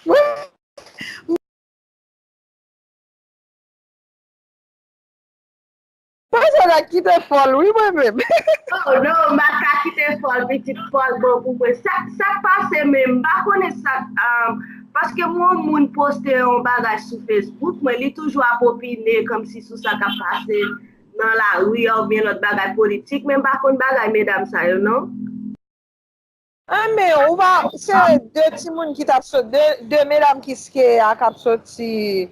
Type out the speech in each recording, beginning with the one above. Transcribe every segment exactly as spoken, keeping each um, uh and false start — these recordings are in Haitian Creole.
Mwen, mwen sa ta kite fòl, wi, mwen menm. Oh non, m pa ka kite fòl, pitit fòl bon pou mwen. Sa, sa k pase menm, m pa konnen sa, um, paske mwen yon moun poste yon bagay sou Facebook, mwen li toujou ap opine kòmsi sou sa k ap pase nan lari a oubyen lòt bagay politik, men m pa konn bagay medam sa yo non. Anben, ou pa, se de timoun ki t ap sot, de, de medam ki ske a k ap soti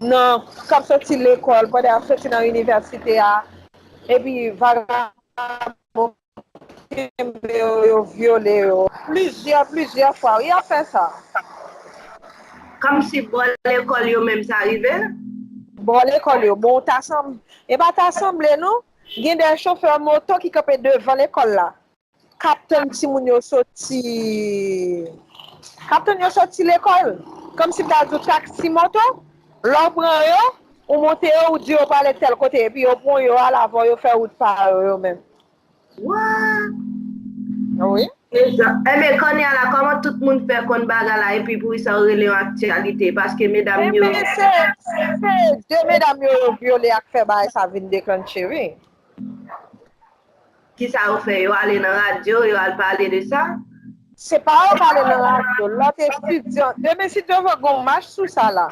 nan, k ap soti lekòl, pandan y ap soti nan inivèsite a, epi vagabon kenbe yo, yo vyole yo. Plizyè, plizyè fwa, wi, y ap fè sa. Kòmsi bò lekòl yo menm sa rive? Bò lekòl yo, bon, ta sanm-, e pa ta sanble, non. Gen de chofè moto ki kanpe devan lekòl la. K ap tann timoun yo soti, k ap tann yo soti lekòl. Kòmsi m ta di w taksi moto, lè w pran yo, ou monte yo, ou di yo prale tèl kote, epi yo pran yo al avè w, yo fè wout pa yo, yo menm. What? Wi. Enben, kounye a la, kòman tout moun fè konn bagay la, epi pou sa w rele yon aktyalite? Paske medam yo. Enben, se, se de medam yo, yo vyole ak fè bagay sa vin deklanche, wi. Kisa yo fè? Yo ale nan radyo, yo al pale de sa? Se pa yo k ale nan radyo, lòt etidyan. Demen, si Dye vle, gen yon mach sou sa la.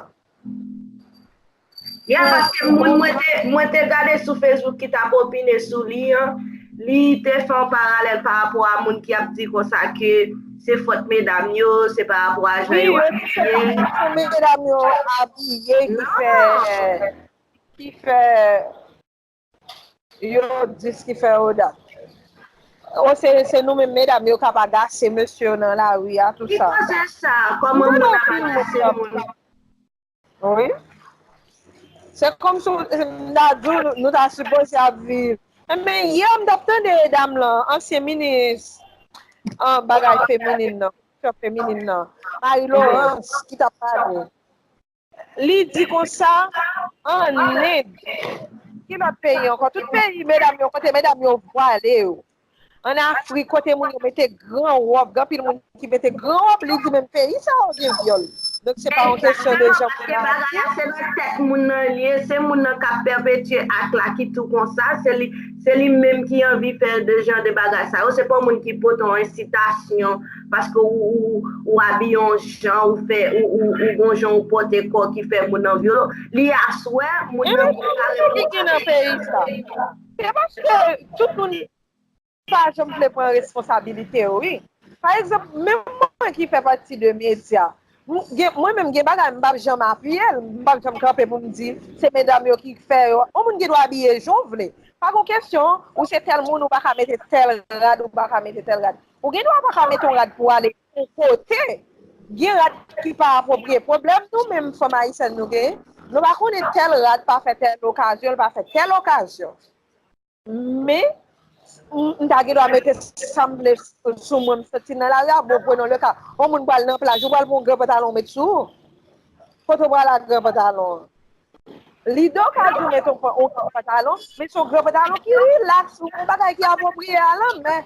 Ya, paske moun mwen te, mwen te gade sou Facebook ki t ap opine sou li an, li te fè yon paralèl pa rapò a moun ki ap di konsa ke se fòt medam yo, se pa rapò a jan yo abiye. Wi, yo di se medam yo abiye ki fè, ki fè yo dis ki fè yo dat. O, se, se nou menm medam yo k ap agase mesye yo nan lari a, tou sa. Ki koze sa? Kòman moun ap agase moun? Wi. Se kòmsi m ta di w, nou ta sipoze ap viv. Enben, yè m t ap tande dam lan, ansyen minis, an, bagay feminin nan, kesyon feminin nan, Marie Laurence, ki t ap pale. Li di konsa, an End, ki lòt peyi ankò? Tout peyi, medam yo, kote medam yo vwale yo. An Afrik, kote moun yo mete gran wòb, gen anpil moun ki mete gran wòb, li di menm peyi sa yo gen vyòl. Donk, se pa yon kesyon de jan moun nan ap viv. Se nan tèt moun nan li ye, se moun nan k ap pèpetye ak la ki tou konsa, se li, se li menm ki anvi fè de jan de bagay sa yo. Se pa yon moun ki pote yon ensitasyon, paske ou, ou, ou abiye yon jan, ou fè, ou, ou, ou gon jan ou pote kò ki fè moun nan vyole w. Li aswè, moun nan ki gen nan peyi sa. Se paske tout moun pa janm vle pran responsabilite yo, wi. Pa egzanp, menm mwen ki fè pati de medya, m-, gen, mwen menm gen bagay m p ap janm apiye l, m p ap janm kanpe pou m di se medam yo ki fè yo. Yon moun gen dwa abiye jan w vle. Pa gon kesyon, ou se tèl moun, ou pa ka mete tèl rad, ou pa ka mete tèl rad. Ou gen dwa pa ka mete yon rad pou w ale yon kote. Gen rad ki pa apwopriye. Pwoblèm nou menm fanm ayisyèn nou genyen, nou pa konnen tèl rad pa fè tèl okazyon, l pa fè tèl okazyon. Men, m, m ta gen dwa mete sa m vle sou mwen, m soti nan lari a, bon, prenons le cas. Yon moun pral nan plaj, ou pral pran yon gran pantalon, ou met sou ou. Kote w pral ak gran pantalon an? Lide w ka di w mete yon pa-, yon gran pantalon, men se yon gran pantalon ki rilaks, yon bagay ki apwopriye a lanmè.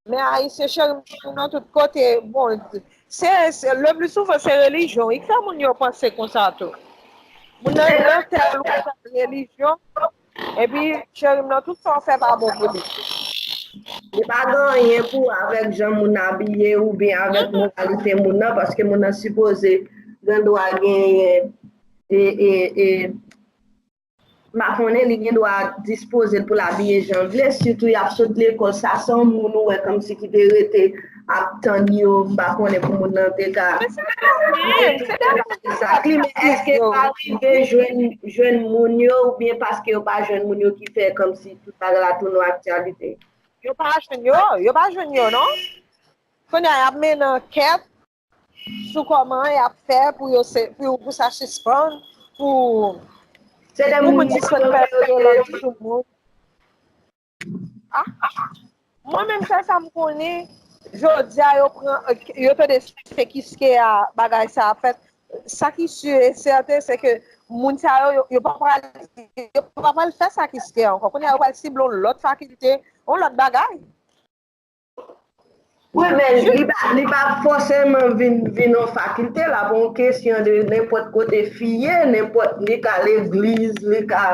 Men Ayisyen cheri m nan tout kote, bon, se, se, le pli souvan se relijyon wi k fè moun yo panse konsa tou. Moun nan nan tèl ou tèl relijyon, epi cheri m nan tout sa w fè pa bon pou li. Li pa gen anyen pou wè avèk jan moun abiye oubyen avèk moralite moun nan, paske moun nan sipoze gen dwa genyen e, e, e, m pa konnen, li gen dwa dispoze l pou l abiye jan l vle, sitou y ap sot lekòl, sa se yon moun ou wè kòmsi ki te rete ap tann yo, m pa konnen pou moun nan te ka. Men se de moun, se de moun sa. Klime, èske pa rive jwenn, jwenn moun yo, oubyen paske yo pa jwenn moun yo ki fè kòmsi tout bagay la tounen aktyalite? Yo pa jwenn yo, yo pa jwenn yo, non. Kounye a, y ap mennen ankèt sou kòman y ap fè pou yo se, pou, pou sa sispann, pou, se de pou moun moun sispann fè vyolans sou moun. Ah, mwen menm, sèl sa m konnen, jodi a, yo pran, yo tande se Kiskeya bagay sa ap fèt. Sa ki si e sèten, se ke moun sa yo, yo, yo pa pral, yo pa pral fè sa Kiskeya ankò. Kounye a, yo pral sible yon lòt fakilte, yon lòt bagay. Wi, men li pa, li pa fòseman vin, vin yon fakilte, la pou yon kesyon de nenpòt kote fi ye, nenpòt, li ka legliz, li ka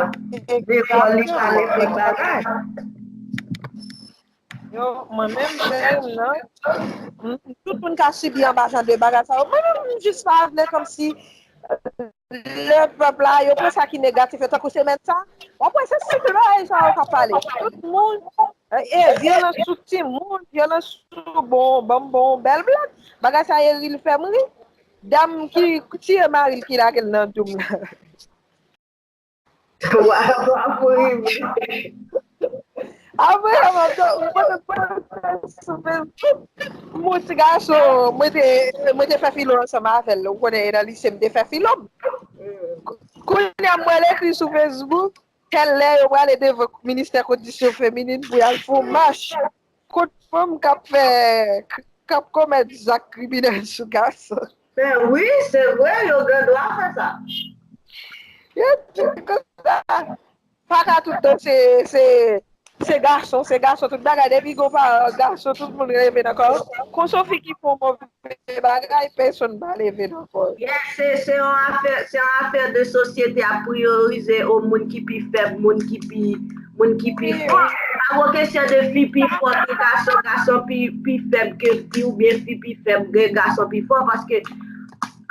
lekòl, li ka nenpòt bagay. Yo, mwen menm, frè m nan, m- tout moun ka sibi anba jan de bagay sa yo. Mwen menm, m jis pa vle kòmsi lè pèp la, yo pran sa ki negatif yo, tankou semèn sa, w ap wè se siklèy sa yo k ap pale. Tout moun, e vyolans sou timoun, vyolans sou bon, ban m bon bèl blag. Bagay sa Eril fè m ri. Dam ki tiye mari l ki lage l nan doum la. Wa, wa pou rive. Apre, mwen te, mwen te, mwen te sou Facebook. Mwen ti gason, mwen te, mwen te fè filo ansanm avè l. Ou konnen, e nan lise m te fè filo m. Kounye a, mwen l ekri sou Facebook, tèl lè yo prale devan ministè kondisyon feminin pou y al fè yon mach kont fanm k ap fè, k ap komèt zak kriminèl sou gason. Men wi, se vre, yo gen dwa fè sa. Yo di konsa. Pa ka tout tan se, se, se gason, se gason, tout bagay. Depi gon paran gason, tout moun leve nan kò. Konsa fi ki fè yon move bagay, pèsonn pa leve nan kò. Yes, se, se yon afè, se yon afè de sosyete ap priyorize o moun ki pi fèb, moun ki pi, moun ki pi fò. Pa gon kesyon de fi pi fò ke gason, gason pi, pi fèb ke fi oubyen fi pi fèb ke gason pi fò, paske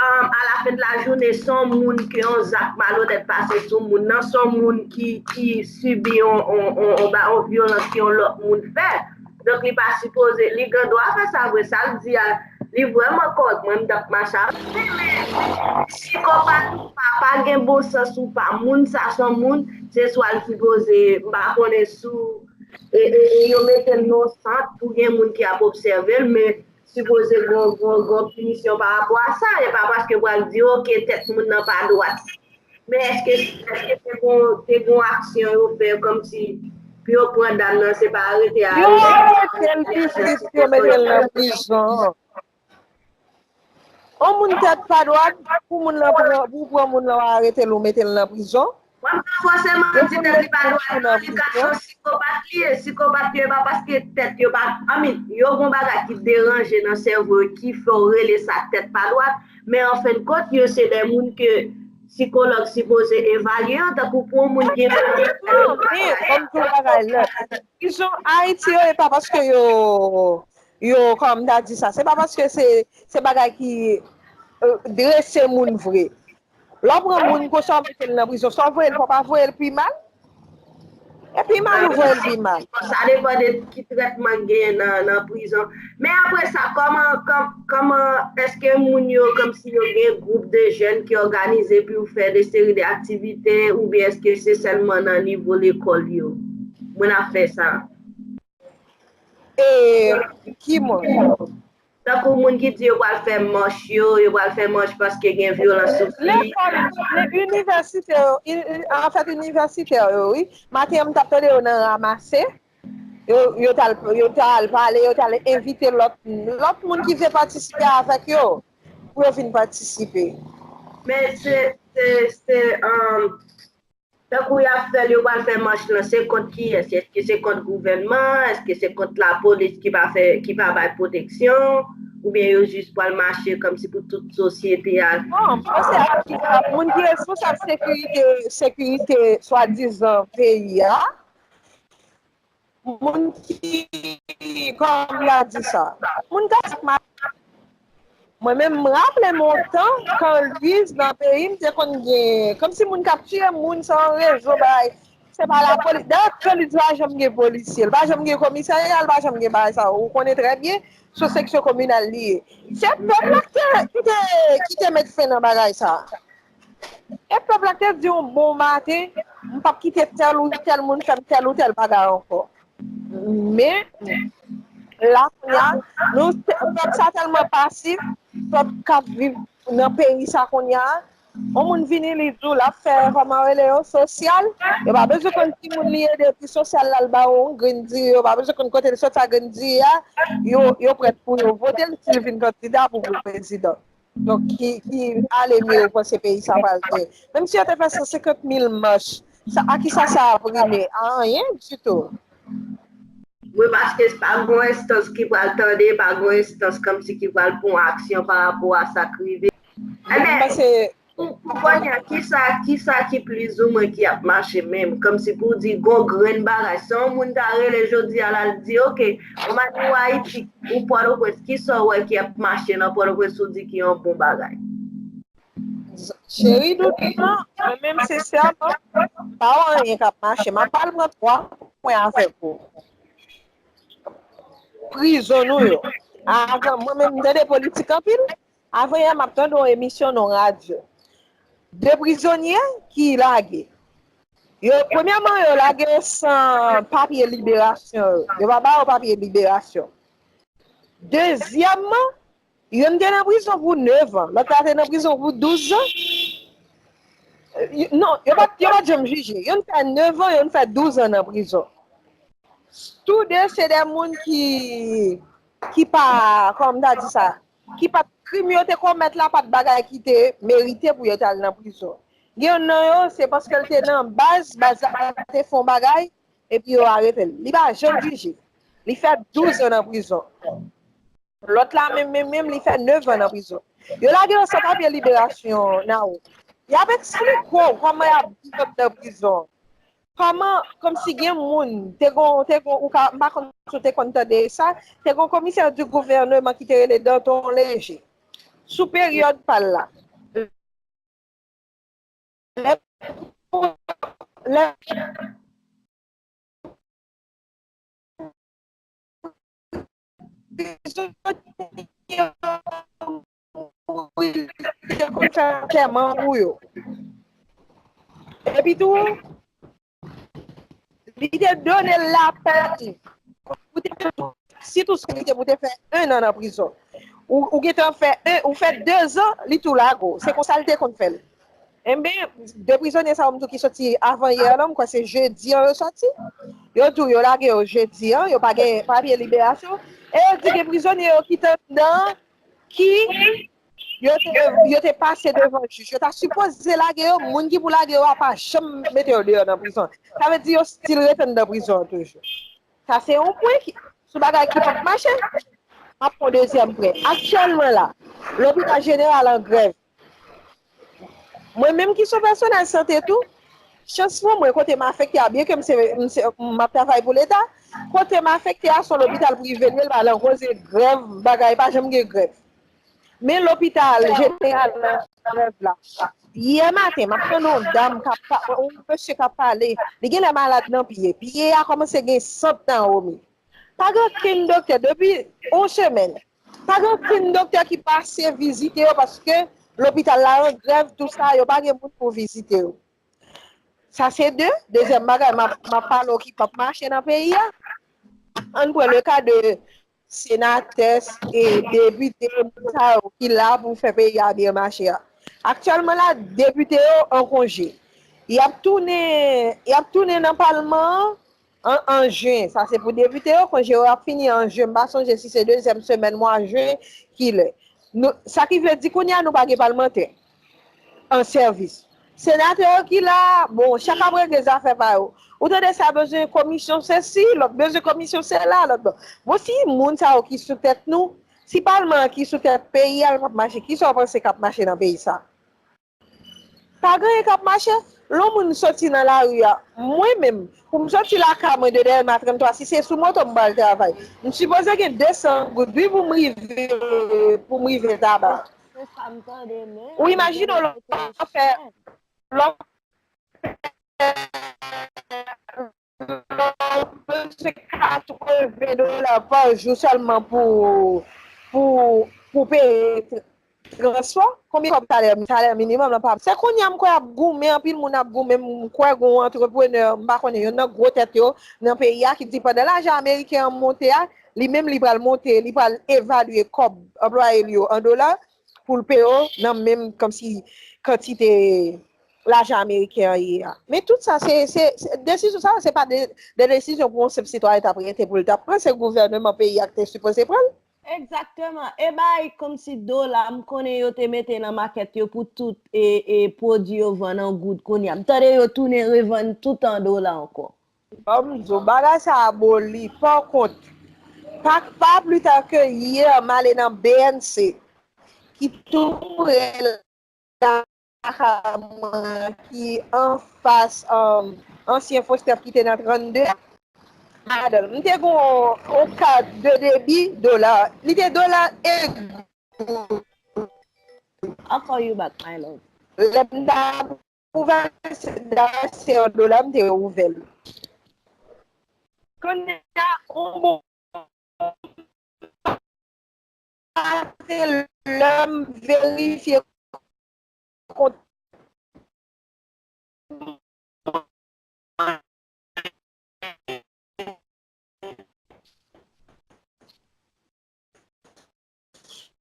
um, alafen de lajounen, se yon moun ke yon zak malonèt pase sou moun nan, se yon moun ki, ki sibi yon, yon, yon, yon, ba- yon vyolans ke yon lòt moun fè. Donk, li pa sipoze, li gen dwa fè sa vre, sa l di a, li vrèman kòrèk, mwen, m t ap mache avè l. Men, sikopat ou pa, pa gen bon sans ou pa, moun sa se yon moun, se swa l sipoze, m pa konnen sou, e, e, e yo mete l nan yon sant pou gen moun ki ap obsève l, men sipoze gon, gon, gon pinisyon pa rapò a sa. E pa paske yo pral di, oke, tèt moun nan pa dwat. Men èske, èske te gon, te gon aksyon yo fè kòmsi pou yo pran dam nan, se pa arete a Yo arete l pi vit, yo mete l nan prizon. On moun tèt pa dwat, pou moun nan pran, pou pran moun nan, w arete l, ou mete l nan prizon. Mwen pa fòseman di tèt li pa dwat, non, li ka se yon sikopat li ye. Sikopat li ye, pa paske tèt yo pa, I mean, yo gon bagay ki deranje nan sèvo yo ki fè w rele sa tèt pa dwat, men an fen de kont, yo se de moun ke sikològ sipoze evalye yo, tankou pou yon moun gen Kòm tou bagay la. Prizon Ayiti yo, e pa paske yo, yo, kòm ta di sa, se pa paske se, se bagay ki euh, drese moun vre. Lè w pran moun konsa w mete l nan prizon, sa w voye l, fò w pa voye l pi mal? E pi mal ou voye l pi mal. Sa depann de ki trètman l genyen nan, nan prizon. Men apre sa, kòman, kòm- kòman, èske moun yo, kòmsi yo gen gwoup de jèn ki òganize pou yo fè de seri de aktivite, oubyen èske se sèlman nan nivo lekòl yo moun ap fè sa? E ki moun? Tankou moun ki di yo pral fè mach yo, yo pral fè mach paske gen vyolans sou fi. Lekòl, le- inivèsitè yo, i- i- anfèt, inivèsitè yo, wi. Maten an, m t ap tande yo nan ranmase. Yo, yo t al, yo t al pale, yo t al envite lòt, lòt moun ki vle patisipe avèk yo, pou yo vin patisipe. Men se, se, se, um, tankou y ap fè l, yo pral fè mach lan, se kont kiyès? Èske se kont gouvènman? Èske se kont lapolis ki pa fè, ki pa bay pwoteksyon? Oubyen yo jis pral mache kòmsi pou tout sosyete a? Non, m panse a ki sa, moun ki responsab sekirite, sekirite swadizan peyi a, moun ki, kòman y a di sa? Moun k ap Mwen menm, m raple m yon tan, Carl Louise nan peyi m te konn gen, kòmsi moun k ap tiye moun san rezon, bay. Se pa lapolis. Dayè, Carl Louise pa janm gen polisye, li pa janm gen komisarya, li pa janm gen bagay sa. Ou konnen trè byen, se yon seksyon kominal li ye. Se pèp la ki te, ki te, ki te met fen nan bagay sa. E pèp la te di yon bon maten, m p ap kite tèl ou tèl moun fè m tèl ou tèl bagay ankò. Men, la, kounye a, nou, pèp sa tèlman pasif, pèp k ap viv nan peyi sa kounye a, yon moun vini, li di w l ap fè, kòman rele yo, sosyal, yo pa bezwen konn ki moun li ye, depi sosyal la, l ba yo yon grenn diri, yo pa bezwen konn kote l soti a grenn diri a, yo, yo prèt pou yo vote l si l vin kandida pou, pou prezidan. Donk, ki, ki ale mye ou panse peyi sa pral ye? Menm si yo te fè san senkant mil mach, sa, a kisa sa ap rime? A anyen ditou. Wi, paske pa gen yon enstans ki pral tande, pa gen yon enstans kòmsi ki pral pran aksyon pa rapò a sa k rive. Ebyen, pou, pou kounye a, kisa, kisa ki plizoumwen ki ap mache menm? Kòmsi pou di gon grenn bagay. Si yon moun ta rele jodi a la, l di, oke, ou Mati, ou Ayiti, ou Pòtoprens, kisa w wè ki ap mache nan Pòtoprens ou di ki yon bon bagay? Cheri doudou, mwen menm sensèman, pa wè anyen k ap mache. M ap al pran twa pwen avèk ou. Prizon nou yo. Avan, mwen menm, m tande politik anpil. Avan yè, m ap tande yon emisyon nan radyo. De prizonye ki lage. Yo, premyèman, yo lage yo san papye liberasyon yo. Yo pa ba yo papye liberasyon. Dezyèmman, youn te nan prizon pou nèf an, lòt la te nan prizon pou douz an. Non, yo pa t janm jije. Youn fè nèf an, youn fè douz an nan prizon. Tou de se de moun ki, ki pa, kòman m ta di sa, ki pa t krim yo te komèt la, pa t bagay ki te merite pou yo t al nan prizon. Gen youn nan yo, se paske l te nan baz, baz la te fè yon bagay, epi yo arete l. Li pa janm jije. Li fè douz an nan prizon. Lòt la menm, menm, menm, li fè nèf an nan prizon. Yo lage yo san papye liberasyon, Nao. Y ap eksplike w kòman y ap viv anndan prizon. Kòman, kòmsi gen moun, te gon, te gon, ou ka, m pa konn si w te konn tande sa, te gon komisè di gouvèneman ki te rele Danton Léger. Sou peryòd pa l la. Lè, lè, te konn fè antèman pou yo. Epi tou, li te donnen lapè tou. Ou te, sitou sa li te pou te fè en an nan prizon. Ou, ou gentan fè en, ou fè dezan, li tou lage w. Se konsa li te konn fè l. Enben, de prizonye sa yo m di w ki soti avan yè la, m kwè se jedi an yo soti. Yo di w yo lage yo jedi an, yo pa gen papye liberasyon. E yo di gen prizonye yo ki t anndan an ki yo te, yo te pase devan jij. Yo ta sipoze lage yo, moun ki pou lage yo a pa janm mete yo deyò nan prizon. Sa vle di yo still ret anndan prizon an toujou. Sa se yon pwen ki, sou bagay ki p ap mache. M ap pran dezyèm pwen. Aktyèlman la, lopital jeneral an grèv. Mwen menm ki se yon pèsonèl sante tou, chans pou mwen kote m afekte a, byenke m se, m se, m ap travay pou Leta, kote m afekte a se yon lopital prive li ye, l pa nan koze grèv, bagay, pa janm gen grèv. Men lopital jeneral nan grèv la. Yè maten, m ap tande yon dam k ap pa, yon mesye k ap pale, li genlè malad nan pye. Pye a kòmanse gen sant nan womi. Pa gen okenn doktè depi yon semèn. Pa gen okenn doktè ki pase vizite yo paske lopital la an grèv, tou sa, yo pa gen moun pou vizite yo. Sa se de. Dezyèm bagay, m ap, m ap pale w ki p ap mache nan peyi a. Ann pran le ka de senatè, e depite, moun sa yo ki la pou fè peyi a byen mache a. Aktyèlman la, depite yo an konje. Y ap tounen, y ap tounen nan palman an, an, an jen. Sa se pou depite yo, konje yo ap fini an jen. M pa sonje si se dezyèm semèn mwa jen ki lè. Nou, sa ki vle di kounye a nou pa gen palmantè an sèvis. Senatè yo ki la, bon, chak ap regle zafè pa yo. Ou tande sa bezwen komisyon sesi, lòt bezwen komisyon sela, lòt bon. Bon, si moun sa yo ki sou tèt nou, si palman an ki sou tèt peyi a, l p ap mache, kisa w panse k ap mache nan peyi sa? Pa gen anyen k ap mache. Lè yon moun soti nan lari a, mwen menm, pou m soti lakay mwen de Dèlma trannntwa, si se sou moto m pral travay, m sipoze gen de san goud, wi, pou m rive, pou m rive Taba. Ou imajine w lè w fè, lè w fè, lè w bezwen katreven dola pa jou sèlman pou, pou, pou peye transpò, konbyen kòb salè, salè minimòm lan pa. Se kounye a m kwè ap goumen, anpil moun ap goumen, m kwè gen yon antreprenè, m pa konnen, yonn nan gwo tèt yo nan peyi a ki di pandan lajan ameriken an monte a, li menm li pral monte, li pral evalye kòb anplwaye li yo an dola pou l peye yo nan menm kòmsi kantite lajan ameriken an ye a. Men tout sa, se, se, se, desizyon sa yo, se pa de, de desizyon pou yon senp sitwayen t ap rete pou l t ap pran, se gouvèneman peyi a ki te sipoze pran l. Egzakteman. E bay kòmsi dola, m konnen yo te mete nan makèt yo pou tout e, e pwodui yo vann an goud kounye a. M tande yo tounen revann tout an dola ankò. Ban m di w, bagay sa aboli. Pa kont, pa, pa pli ta ke yè, m ale nan B N C, ki tou pre lakay mwen, ki anfas, um, ansyen Fostèf ki te nan trannde a. Madanm, m te gen yon, yon kat de debi dola. Li te dola e goud. I'll call you back, my love. Lè m t ap ouvè, se, dayè se yon dola m te ouvè l. Kounye a, yon bon, se lè m verifye kont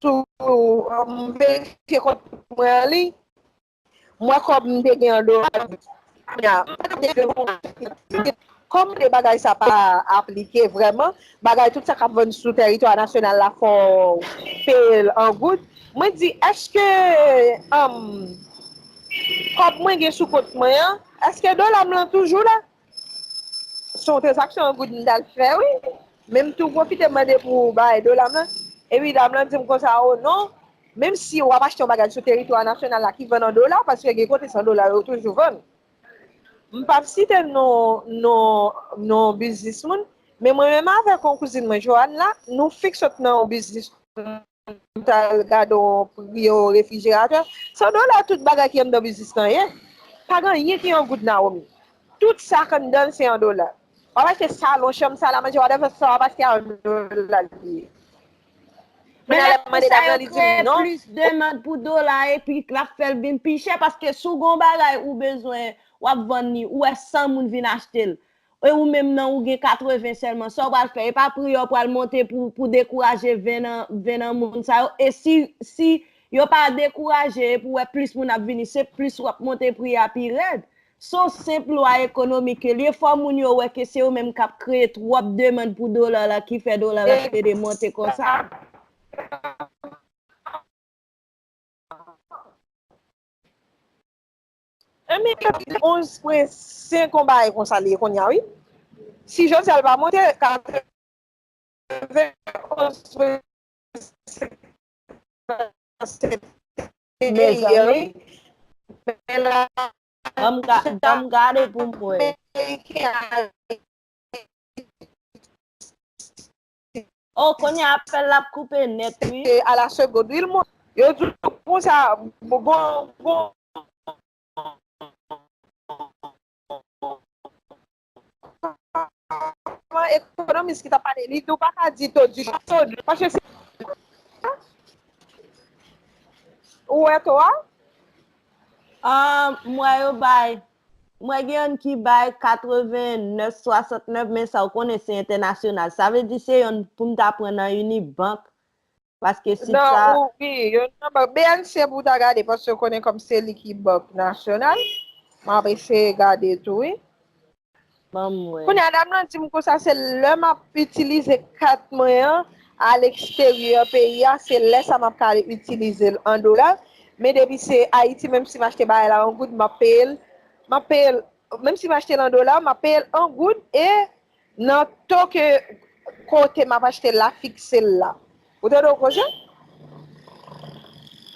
sou, um, verifye kont mwen an liy, m wè kòb m te gen an dola. Kounye a, m pa t ap degle pou kòm de bagay sa pa aplike vrèman, bagay tout sa k ap vann sou tèritwa nasyonal la fò w peye l an goud. Mwen di, èske, um, kòb mwen gen sou kont mwen an, èske dola m lan toujou la? Se yon tranzaksyon an goud m t al fè, wi. Men m tou pwofite mande pou bagay dola m lan. Epi dam lan di m konsa, o non, menm si w ap achte yon bagay sou teritwa nasyonal la ki vann an dola, paske gen kote san dola yo toujou vann. M p ap site non, non, non biznis moun, men mwen menm avèk yon kouzin mwen, Joanne la, nou fenk sot nan yon biznis, m t al gade yon pri yon refrijeratè, san dola tout bagay ki anndan biznis lan ye. Pa gen anyen ki an goud, Naomi. Tout sa k anndan l se an dola. W ap achte salon, chanm, sal a manje, whatever, sa w ap achte a an dola l ye. Men kounye a lè m mande dam lan, li di m non. Plis demann pou dola epi l ap fè l vin pi chè, paske si w gen yon bagay ou bezwen, w ap vann li, ou wè san moun vin achte l, e ou menm nan ou gen katreven sèlman, sa w pral fè? E pa pri yo pral monte pou, pou dekouraje ven nan, ven nan moun sa yo? E si, si yo pa dekouraje epi w wè plis moun ap vini, se plis w ap monte pri a pi rèd. Se yon senp lwa ekonomik ke l ye, fò moun yo wè ke se yo menm k ap kreye twòp demann pou dola la ki fè dola la pede monte konsa. Enben, onz pwen senk, yon bagay konsa li ye kounye a, wi. Si jodi a l pa monte, katreven, onz pwen senk, se te ye, wi. Men la, ban m ga-, ban m gade pou m wè. Ameriken a Oh, kounye a apèl la ap koupe nèt, wi. Se a la segonde, wi, l monte. Yo di w konsa, bon, bon, ekonomis ki t ap pale, li di w pa ka di to di, to di, paske se, ou wè to a? Ah, m wè yo bay. M wè gen yonn ki bay katreven nèf swasant nèf, men sa w konnen se entènasyonal. Sa vle di se yonn pou m ta pran nan Unibank, paske sit sa. Non, ou, wi, yonn nan bank B N C pou w ta gade, paske w konnen kòm se li ki bank nasyonal. M ap eseye gade tou, wi. Ban m wè. Kounye a, dam lan di m konsa, se lè m ap itilize kat mwen an aleksteryè peyi a, se lè sa m ap ka itilize l an dola. Men depi se Ayiti, menm si m achte bagay la an goud, m ap peye l, m ap peye l, menm si m achte l an dola, m ap peye l an goud e nan to ke kote m ap achte l la fikse l la. Ou tande yon koze?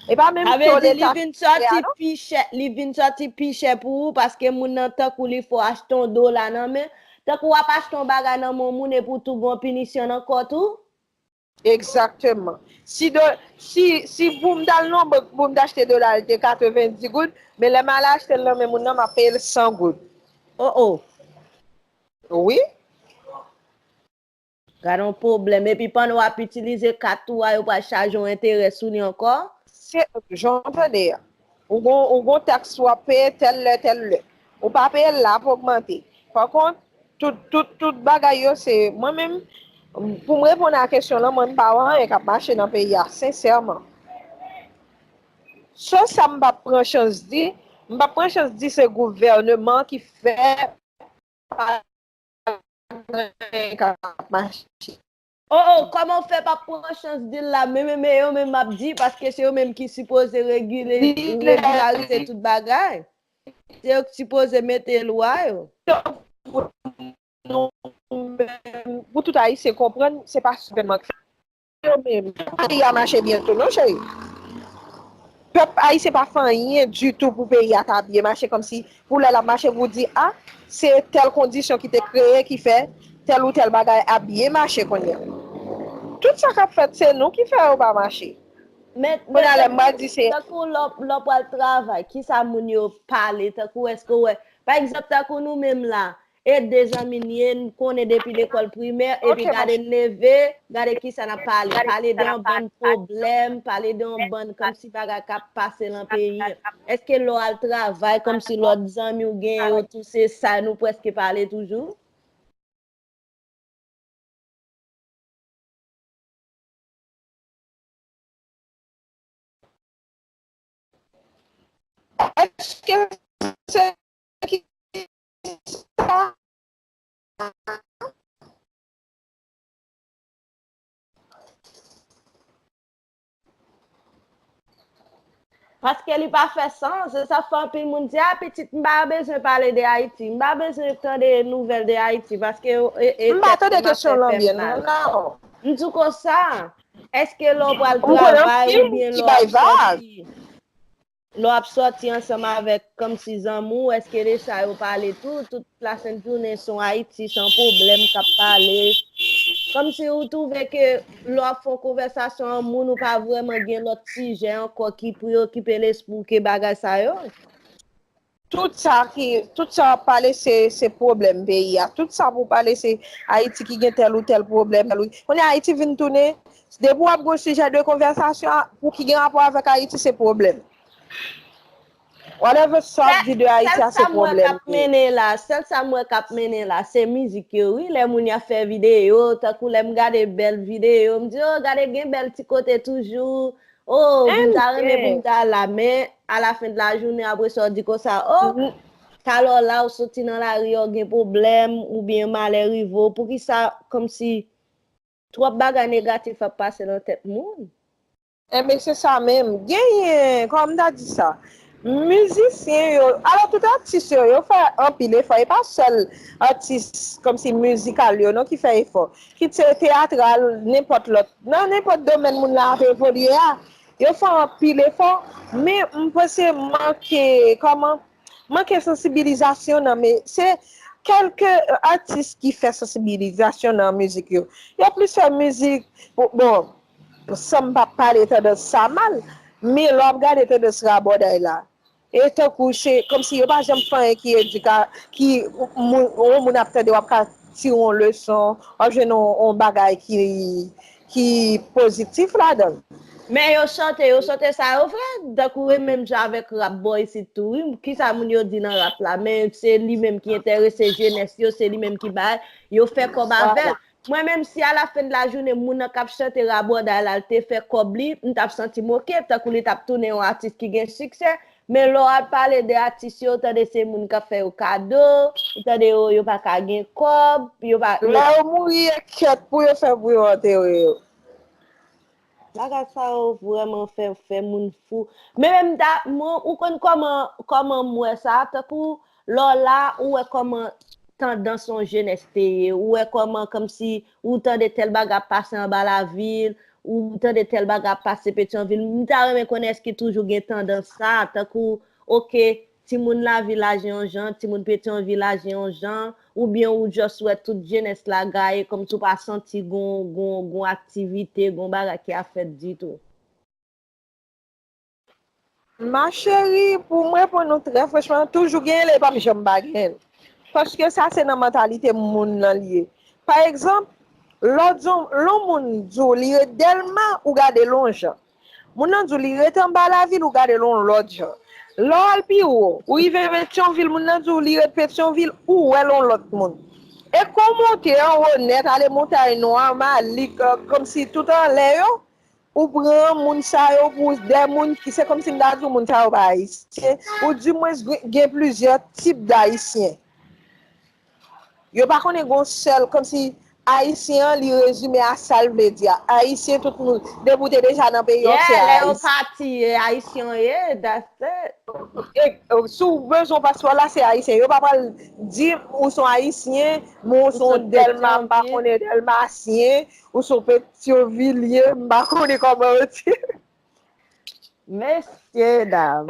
E pa menm to Leta fè a, non? Sa vle di li vin sòti pi chè, li vin sòti pi chè pou ou, paske moun nan tankou li fè w achte yon dola nan men, tankou w ap achte yon bagay nan men yon moun epi w tou gen yon pinisyon nan kò tou. Egzakteman. Si do, si, si pou m t al nan bank pou m t achte dola, li te katrevendi goud, men lè m al achte l nan men moun nan, m ap peye l san goud. Oh, oh. Wi. Gade yon pwoblèm. Epi pandan w ap itilize kat ou a, yo pral chaje w enterè sou li ankò? Se jan w tande a. Ou gon, ou gon taks w ap peye tèl lè, tèl lè. Ou pa peye l la, ap ogmante. Pa kont, tout, tout, tout bagay yo, se mwen menm, pou m reponn a kesyon lan, mwen m pa wè anyen k ap mache nan peyi a, sensèman. Sèl sa m p ap pran chans di, m p ap pran chans di se gouvèneman ki fè pa gen anyen k ap mache. Oh, oh, kòman w fè p ap pran chans di l la? Men, men, men yo menm m ap di, paske se yo menm ki sipoze regile, regilarize tout bagay. Se yo ki sipoze mete lwa yo. nou menm, pou tout Ayisyen konprann, se pa sèlman yo menm. Peyi a mache byen tou, non, cheri. Pèp ayisyen pa fè anyen ditou pou peyi a ta byen mache, kòmsi pou lè l ap mache, pou di, a, se tèl kondisyon ki te kreye ki fè tèl ou tèl bagay ap byen mache kounye a. Tout sa k ap fèt, se nou ki fè yo pa mache. Men, men kounye a, lè m pral di se tankou lè w, lè w pral travay, kisa moun yo pale, tankou èske w wè, pa egzanp, tankou nou menm la, e de zanmi n ye, n konnen depi lekòl primè, epi gade n leve, gade kisa n ap pale. Pale de yon bann pwoblèm, pale de yon bann kòmsi bagay k ap pase nan peyi an. Èske lè w al travay, kòmsi lòt zanmi w gen yo tou, se sa nou prèske pale toujou? Èske se ki sa? Paske li pa fè sans, e sa fè anpil moun di, a, pitit, m pa bezwen pale de Ayiti, m pa bezwen tande nouvèl de Ayiti, paske e, e, m pa tande kesyon lan byen, non. M di w konsa, èske lè w pral travay oubyen lè w ap sòti, lè w ap sòti ansanm avèk kòmsi zanmi w, èske de sa yo pale tou? Tout lasent jounen se yon Ayiti, se yon pwoblèm k ap pale. Kòmsi ou twouve ke lè w ap fè yon konvèsasyon an moun, ou pa vrèman gen lòt sijè ankò ki preyokipe lespri w ke bagay sa yo? Tout sa ki, tout sa w ap pale, se, se pwoblèm peyi a. Tout sa pou w pale, se Ayiti ki gen tèl ou tèl pwoblèm. Kounye a, Ayiti vin tounen, depi w ap gen yon sijè de konvèsasyon pou ki gen rapò avèk Ayiti, se pwoblèm. Whatever sa w ap di de Ayiti a, se pwoblèm. Sèl sa m wè k ap mennen la, sèl sa m wè k ap mennen la, se mizik yo, wi. Lè moun y ap fè videyo, tankou lè m gade bèl videyo, m di, o, gade gen bèl ti kote toujou. O, m ta renmen pou m ta la, men alafen de la jounen, apre sa, w di konsa, o, talè w la, w soti nan lari a, w gen pwoblèm, oubyen malè rive w. Poukisa, kòmsi, twòp bagay negatif ap pase nan tèt moun? Enben, se sa menm. Genyen, kòman m ta di sa? Mizisyen yo, alò, tout atis yo, yo fè anpil efò. E pa sèl atis, kòmsi mizikal yo, non, ki fè efò. Kit se teyatral, nenpòt lòt. Nan nenpòt domèn moun la ap evolye a, yo fè anpil efò. Men, m panse manke, kòman, manke sansibilizasyon nan, men se kèlke atis ki fè sansibilizasyon nan mizik yo. Yo plis fè mizik, bon, san m pa pale tandans sa mal, men lè w ap gade tandans rabòday la, e tankou se kòmsi yo pa janm fè anyen ki edika, ki moun, yon moun ap tande, w ap ka tire yon leson, w ap jwenn yon, yon bagay ki, ki pozitif ladan l. Men yo chante, yo chante sa yo vle, tankou e menm jan avèk rap bò isit tou, wi. Kisa moun yo di nan rap la? Men se li menm ki enterese jenès yo, se li menm ki bay, yo fè kòb avè l. Mwen menm, si alafen de la jounen, moun nan k ap chante rabòday la, l te fè kòb li, m t ap santi m oke, tankou li t ap tounen yon atis ki gen siksè. Men lè w al pale de atis yo, ou tande se moun k ap fè yo kado, ou tande yo, yo pa ka gen kòb, yo pa, yo... Lè yo mouri, e kèt pou yo fè pou yo antere yo. Bagay sa yo vrèman fè, fè moun fou. Men menm ta, mwen, ou konn kòman, kòman m wè sa, tankou lè w la, ou wè kòman tandans yon jenès te ye, ou wè kòman kòmsi ou tande tèl bagay ap pase anba lavil, ou tande tèl bagay ap pase Petyonvil. M ta renmen konnen èske toujou gen tandans sa, tankou, oke, timoun lavil aji yon jan, timoun Petyonvil aji yon jan, oubyen ou just wè tout jenès la gaye kòmsi w pa santi gon, gon, gon aktivite, gon bagay ki ap fèt ditou? Ma chérie, pou m reponn ou trè franchman, toujou gen l e p ap janm pa gen l. Paske sa se nan mantalite moun nan li ye. Pa egzanp, lè w di yon, lè yon moun di w li ret Dèlma, ou gade l yon jan. Moun nan di w li ret anba lavil, ou gade l yon lòt jan. Lè w al pi wo, ou rive Petyonvil, moun nan di w li ret Petyonvil, ou wè l yon lòt moun. E kon w monte anwo nèt, ale Montay Nwa, Malik, kòmsi tout anlè yo, ou pran moun sa yo pou de moun ki, se kòmsi m ta di w moun sa yo pa ayisyen, ou dimwens gen, gen plizyè tip d ayisyen. Yo pa konnen gon sèl, kòmsi Ayisyen an, li rezime a sa l vle di a. Ayisyen, tout moun, depi w te deja nan peyi w, se Ayisyen. Yeah, lè yo pati, e Ayisyen w ye, that's it. E, e, si w bezwen paspò la, se Ayisyen. Yo pa pral di ou se yon Ayisyen, men ou se yon Dèlma, m pa konnen Dèlmasyen, ou se yon Petyovilye, m pa konnen kòman yo di. Mesye dam.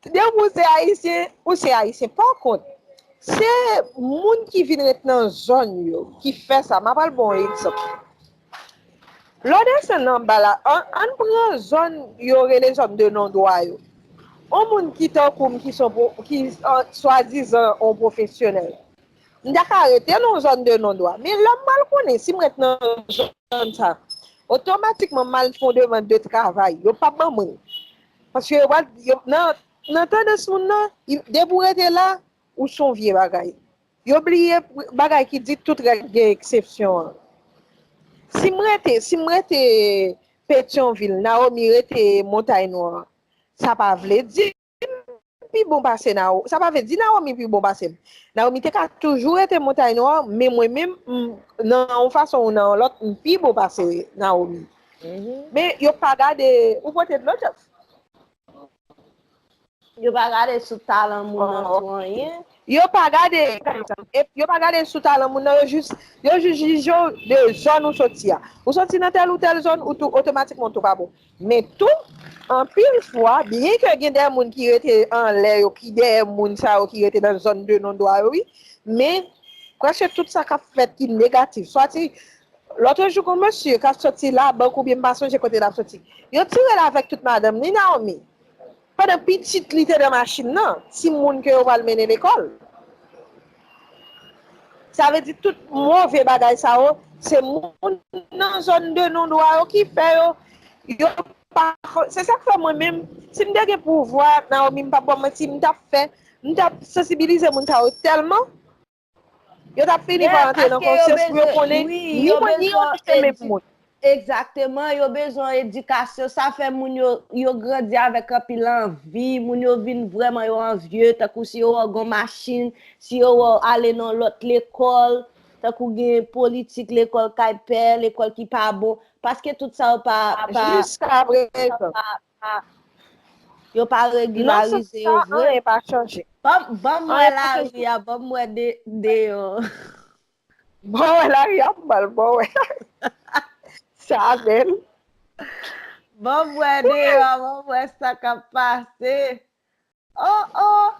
Depi w se Ayisyen, ou se Ayisyen. Pa kont, se moun ki vin ret nan zòn yo ki fè sa. M ap al ba w yon egzanp. Lè w desann anba la, ann, ann pran zòn yo rele zòn de non dwa yo. Yon moun ki tankou m ki se yon pwo-, ki, an, swadizan yon pwofesyonèl. M ta ka rete nan yon zòn de non dwa. Men lè m pral konnen si m ret nan zòn sa, otomatikman m al fè yon demann de travay. Yo p ap ban mwen l. Paske yo pral, yo, nan, nan tandans moun nan, depi w rete la, ou se yon vye bagay. Yo bliye bagay ki di tout règ gen eksepsyon an. Si m rete, si m rete Petyonvil, Naomi rete Montay Nwa, sa pa vle di m pi bon pase Naomi. Sa pa vle di Naomi pi bon pase m. Naomi te ka toujou rete Montay Nwa, men mwen menm, m, nan yon fason ou nan yon lòt, m pi bon pase Naomi. Men yo pa gade, ou pote dlo, Jeff? Yo pa gade sou talan moun nan tou anyen. Yo pa gade, e, yo pa gade sou talan moun nan, yo jis, yo jis jije w de zòn ou soti a. Ou soti nan tèl ou tèl zòn, ou tou, otomatikman, ou tou pa bon. Men tou, anpil fwa, byen ke gen de moun ki rete anlè yo, ki dèyè moun sa yo ki rete nan zòn de non dwa yo, wi, men prèske tout sa k ap fèt ki negatif. Swa ti, lòt jou, gon mesye k ap soti Labank oubyen m pa sonje kote l ap soti. Yo tire l avèk tout madanm li, Naomi. Pandan pitit li te nan machin nan, timoun ke yo pral mennen lekòl. Sa vle di tout move bagay sa yo, se moun nan zòn de non dwa yo ki fè yo, yo pa, se sa k fè mwen menm, si m te gen pouvwa, Naomi, m p ap ba w manti, m t ap fè, m t ap sansibilize moun sa yo tèlman, yo t ap fini pa antre nan konsyans pou yo konnen ni mwen ni yo se menm moun. Egzakteman, yo bezwen edikasyon. Sa fè moun yo, yo grandi avèk anpil anvi. Moun yo vin vrèman yo anvye. Tankou si yo wè w gon machin, si yo wè w ale nan lòt lekòl, tankou gen politik lekòl kay pè, lekòl ki pa bon. Paske tout sa yo pa, pa, pa, pa, yo pa regilarize yo vre. Anyen pa chanje. Ban m, ban m wè lari a, ban m wè de, deyò. Ban m wè lari a, m pral ban w wè. Sa bèl. Ban m wè deyò, ban m wè sa k ap pase. Oh, oh.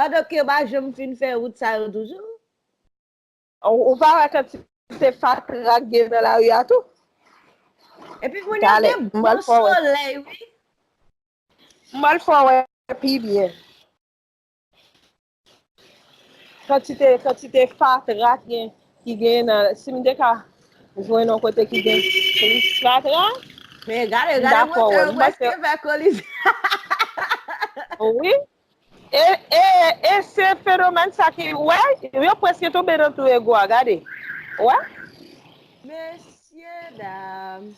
Andan ke yo pa janm fin fè wout sa yo toujou. Ou, ou pa wè kantite fatra k gen nan lari a tou? Epi kounye a gen bon solèy, wi. M pral fè w wè pi byen. Kantite, kantite fatra ki gen, ki gen nan, si m te ka jwenn yon kote ki gen plis fatra, men gade, gade, mwen, mwen prèske fè kolizyon. Wi. E, e, e se fenomèn sa ki, wè, yo prèske tonbe nan twou ego a, gade. Wè? Mesye dam.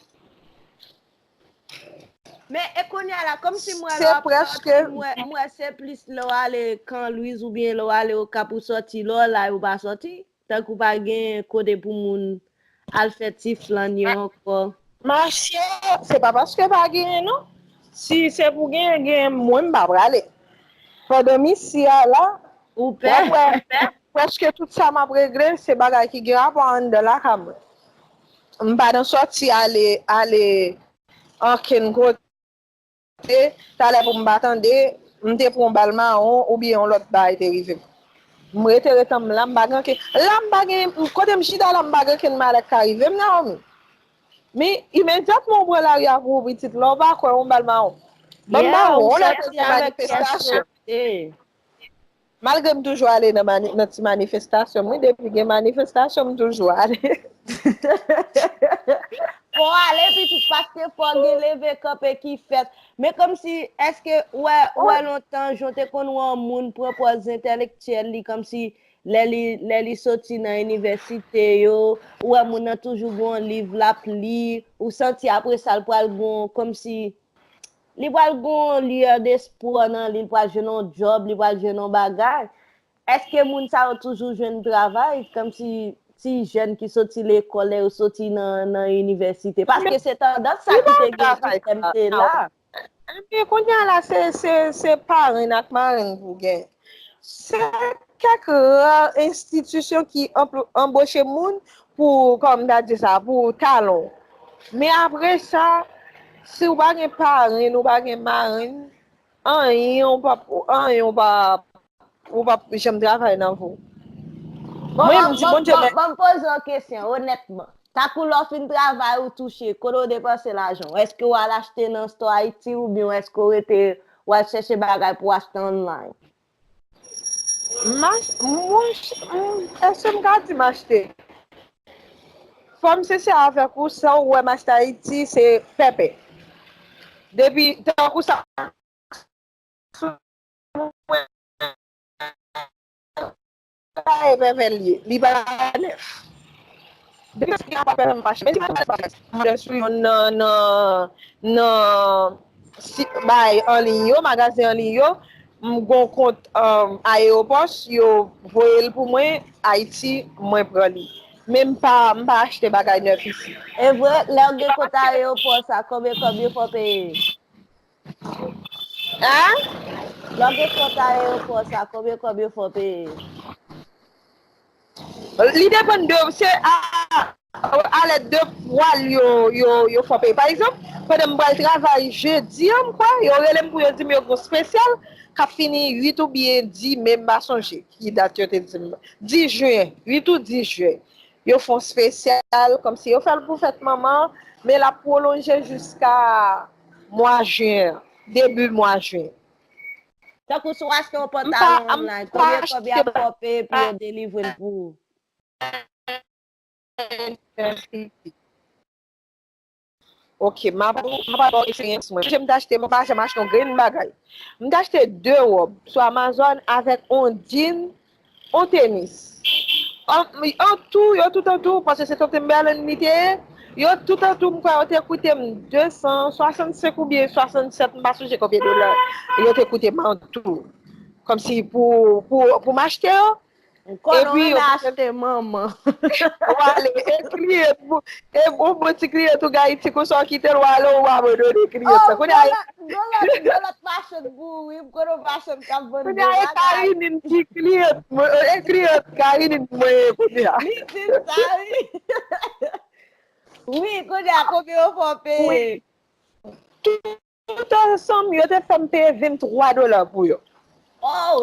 Men, e kounye a la, kòmsi m wè lè w ap sòti, m wè, m wè se plis lè w ale Kan Lwiz oubyen lè w ale Okap ou sòti, lè w la ou pa sòti. Tankou pa gen kote pou moun al fè ti flann yo ankò. Machè, se pa paske pa genyen non. Si se pou genyen, genyen, mwen m pa prale. Pandan m isi a la, ou pè, w ap wè, prèske tout sa m ap regle, se bagay ki gen rapò anndan lakay mwen. M pa nan sòti ale, ale ankenn kote. Talè pou m pa tande, m te pran yon bal mawon oubyen yon lòt bagay te rive m. M rete, rete m la, m pa gen ankenn, la m pa gen, kote m chita la, m pa gen ankenn malè k ka rive m, Naomi. Men, imedyatman w pran lari a pou ou pitit, la w pa kwè yon bal mawon. Ban m ba ou, yon lè te gen manifestasyon. Malgre m toujou ale nan mani-, nan ti manifestasyon m, wi, depi gen manifestasyon, m toujou ale. Fò w ale pitit, paske fò gen leve kanpe ki fèt. Men kòmsi, èske ou wè, ou wè lontan, jan w te konn wè yon moun pran pòz entèlektyèl li, kòmsi lè li, lè li soti nan inivèsite yo, ou wè moun nan toujou gen yon liv l ap li, ou santi apre sa l pral gen yon, kòmsi li pral gen yon lyè despwa nan li, li pral jwenn yon djòb, li pral jwenn yon bagay. Èske moun sa yo toujou jwenn travay? Kòmsi ti jèn ki soti lekòl, lè yo soti nan, nan inivèsite. Paske se tandans sa ki te gen, sistèm te la. Ebyen, kounye a la, se, se, se parenn ak marenn pou gen. Se kèk ra enstitisyon ki anpl- anboche moun pou, kòm ta di sa, pou talon. Men apre sa, si w pa gen parenn, ou pa gen marenn, anyen ou p ap, anyen ou p ap, ou p ap janm travay nan vi w. Bon, mwen, m di Bondye, men ban m poze w kesyon, onètman. Tankou lè w fin travay, ou touche, kote w depanse lajan w? Èske w al achte nan store Ayiti oubyen èske w rete, w al chèche bagay pou w achte online? M ach- mwen, m- èske m ka di m achte? Fò m sensè avèk ou, sa w wè m achte Ayiti, se pèpè. Depi, tankou sa, sou mwen, sa e pèpè l ye, li pa nèf. Depi se gen pèpè m pa chèche. Men si m al sou yon nan, nan, nan si- bay anliy yo, magazen anliy yo, m gon kont um, Aeropos, yo voye l pou mwen, Ayiti, mwen pran li. Men m pa, m pa achte bagay nèf isi. E vre, lè w gen kont Aeropos sa, konbyen kòb yo fè w peye? Hein? Lè w gen kont Aeropos sa, konbyen kòb yo fè w peye? Li depann de, se a, a lèd de pwa l yo, yo, yo fè w peye. Pa egzanp, pandan m pral travay jedi an, m kwè, yo rele m pou yo di m yo gen yon spesyal k ap fini uit oubyen dis me, m pa sonje ki dat yo te di m. Dis jen, uit ou dis jen. Yo fè yon spesyal, kòmsi yo fè l pou fèt manman, men l ap pwolonje jiska mwa jen an, debi mwa jen. Tankou si w achte yon pantalon online, konbyen kòb y ap fè w peye pou yo delivre l pou ou? Ok, m ap, m ap ba w eksperyans mwen. Jan m te achte, mwen pa janm achte yon grenn bagay. M te achte de wòb sou Amazon avèk yon jean, yon tenis. An, an tou, yo tout an tou, paske se Tante Merlin li te ye, yo tout an tou, m kwè yo te koute m de san swasannsenk oubyen swasannsèt, m pa sonje konbyen dola yo te koute m an tou. Kòmsi pou, pou, pou m achte yo, m konnen w renmen achte manman. W ale, e kliyant, e yon bon ti kliyant ou gen Ayiti, konsa w kite l, w ale, w abandone kliyant lan. Kounye a, gon lòt, gon lòt machann pou ou, wi, m konnen yon machann k ap vann bon bagay. Kounye a, e Karine ki kliyant mwen, e kliyant Karine mwen ye kounye a. Li di m sa, wi. Wi, kounye a, konbyen yo fè w peye? Wi. Tout ansanm, yo te fè m peye venntwa dola pou yo.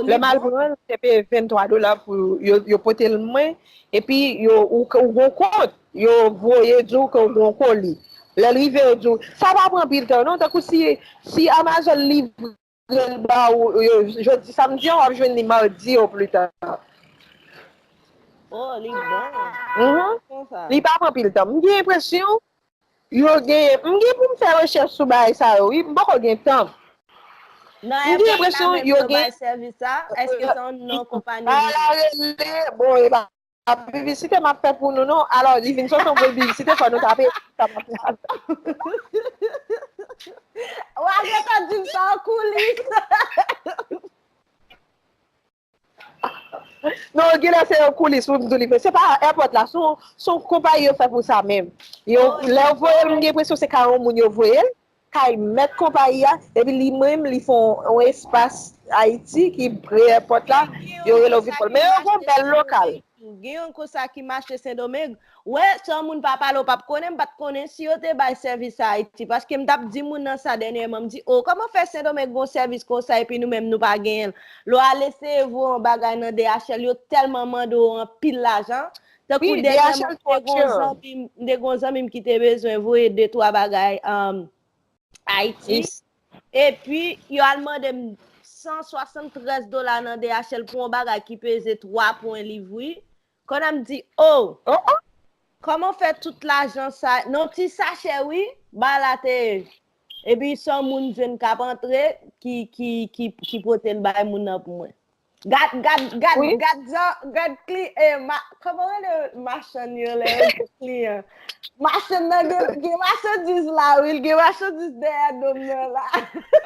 Lè m al pran l, m te peye venntwa dola pou yo, yo pote l mwen, epi yo, ou, ou gon kont, yo voye di w ke w gon koli. Lè l rive, yo di w, sa pa pran anpil tan, non, tankou si, si Amazon livre l ba ou, yo, jodi samdi an, w ap jwenn li madi o pli ta. Oh, li bon. Mhm. Konsa. Li pa pran anpil tan. M gen enpresyon, yo gen, m gen pou m fè rechèch sou bagay sa yo, wi. M poko gen tan. M gen enpresyon yo gen. Bay sèvis sa, èske se yon non konpayi? Ala rele, bon, e pa piblisite m ap fè pou nou, non. Alò, li vin soti yon piblisite, fò nou tape sa m ap fè. Wa gentan di m sa an koulis. Non, genlè se yon koulis, wi, m di w li fè. Se pa èpòt la, se yon, se yon konpayi yo fè pou sa menm. Yo, lè yo voye l, m gen enpresyon se ka yon moun yo voye l, kay mèt konpayi a, epi li menm, li fè yon, yon espas Ayiti ki pre èpòt la, yo rele w vin pran l. Men yo gon bèl lokal. Gen yon konsa ki mache Sendomeng, wè, san moun pa pale, w p ap konnen, m pa t konnen si yo te bay sèvis sa Ayiti, paske m t ap di moun nan sa dènyèman, m di, o, kòman fè Sendomeng gon sèvis konsa epi nou menm nou pa genyen l? Lè w al eseye voye yon bagay nan D H L, yo tèlman mande w anpil lajan. Tankou dènyèman, m te gon zanmi m, m te gon zanmi m ki te bezwen voye de twa bagay, um, Ayiti. Epi, yo al mande m san swasanntrèz dola nan D H L pou yon bagay ki peze twa pwen liv, wi. Kounye a m di, o! Kòman w fè tout lajan sa? Nan ti sachè, wi, bagay la te ye. Epi, se yon moun jwenn k ap antre, ki, ki, ki, ki pote l bay moun nan pou mwen. Gad, gad, gad, gad jan, gad kli, eh, ma, kòman rele machann yo lè yo gen kliyan? Machann nan gen, gen machandiz la, wi, l gen machandiz dèyè do m nan la.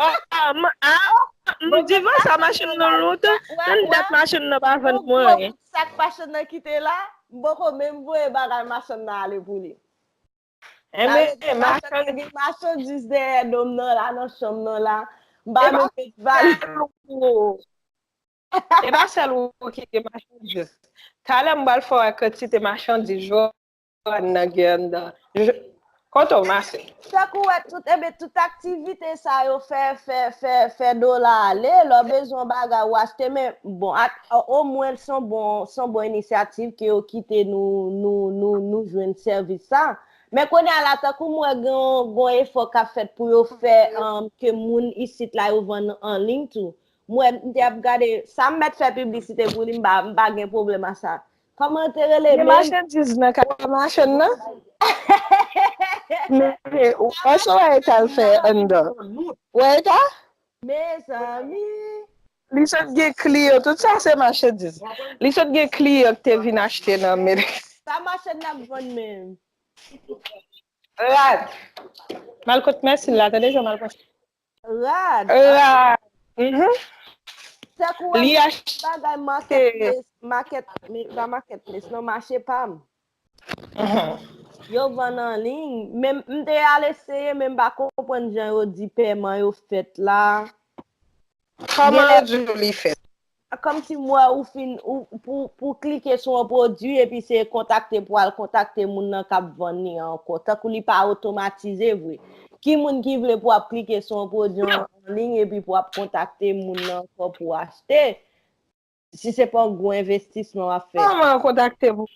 Ah, ah, m, ah, m divan sa machann nan lontan, ann dat machann nan pa vann mwen anyen. Sak machann nan kite la, M poko menm voye bagay machann nan ale pou li. Enben, machann gen machandiz dèyè do m nan la, nan chanm nan la. M pa menm met valiz. E pa sèl ou ki gen machandiz. Talè m pral fè w wè kantite machandiz Joanne nan gen anndan. Kote w, ma sè? Tankou wè tout, enben, tout aktivite sa yo fè, fè, fè, fè dola ale. Lè w bezwen yon bagay, ou achte, men bon, omwen se yon bon, se yon bon inisyativ ke yo kite nou, nou, nou, nou jwenn sèvis sa. Men kounye a la, tankou m wè gen yon efò k ap fèt pou yo fè ke moun isit la yo vann an liy tou. M wè, m te ap gade, sa m mèt fè piblisite pou li, m pa, m pa gen pwoblèm a sa. Kòman te rele menm? Gen machandiz nan kay machann nan. Men, wè sa w wè Eta al fè anndan. Wè Eta? Mezanmi. Li sot gen kliyan, tout sa se machandiz. Li sot gen kliyan ki te vin achte nan men. Sa machann nan ap vann menm? Rad. M al kot Mèsin la, tande jan m al kot. Rad. Rad. Mhm. Tankou wè bagay marketplace, market, pa marketplace, non, mache pa m. Yo vann an liy. Men m te al eseye, men m pa konprann jan yo di pèman yo fèt la. Kòman yo di w li fèt? Kòmsi m wè ou fin, ou, pou, pou klike sou yon pwodui, epi se kontakte pou al kontakte moun nan k ap vann li an ankò. Tankou li pa otomatize vre. Ki moun ki vle pou ap klike sou yon pwodui an liy epi pou ap kontakte moun nan ankò pou achte? Si se pa yon gwo envestisman w ap fè. Kòman yo kontakte pou